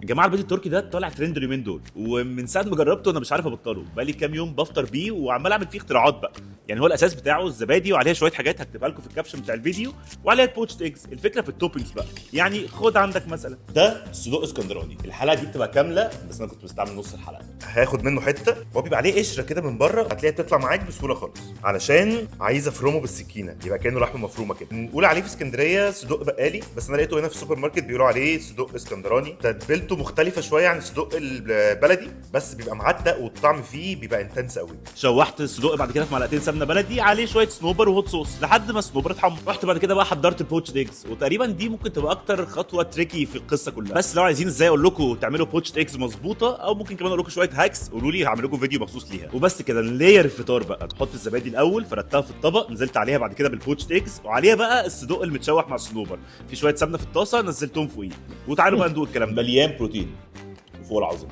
يا جماعه، البيض التركي ده طالع ترند اليومين دول، ومن ساعة ما جربته انا مش عارف ابطله. بقالي كام يوم بفطر بيه وعمال اعمل فيه اختراعات بقى. يعني هو الاساس بتاعه الزبادي وعليها شوية حاجات هكتبها لكم في ال caption بتاع الفيديو، وعليها ال poached eggs. الفكرة في ال toppings بقى. يعني خد عندك مثلا ده صدق اسكندراني، الحلقة دي بتبقى كاملة بس انا كنت بستعمل نص الحلقه. هاخد منه حته، هو بيبقى عليه قشرة كده من بره، هتلاقيها بتطلع معاك بسهولة خالص، علشان عايز افرمه بالسكينه، يبقى كانه لحمه مفرومه كده. نقول عليه في اسكندرية صدق بقالي، بس انا لقيته هنا في السوبر ماركت بيقولوا عليه صدق اسكندراني. تتبيلته مختلفة شوية عن الصدق البلدي، بس بيبقى معتق والطعم فيه بيبقى intense قوي. شوحت الصدق بعد كده في معلقتين سمنه بلدي، عليه شوية صنوبر و hot sauce لحد ما الصنوبر اتحمر. رحت بعد كده بقى حضرت ال poached eggs، وتقريبا دي ممكن تبقى اكتر خطوة tricky في القصة كلها. بس لو عايزين ازاي اقول لكم تعملوا poached eggs مظبوطه، او ممكن كمان اقول لكم شوية hacks، قولوا لي، هعمل لكم فيديو مخصوص ليها. وبس كده ن layer الفطار بقى. نحط الزبادي الاول، فردتها في الطبق، نزلت عليها بعد كده بال poached eggs، وعليها بقى الصدق المتشوح مع الصنوبر. في شوية سمنه في الطاسه نزلتهم فوقيه، وتعالوا بقى ندوق الكلام ده. مليان بروتين وفوق العظمه.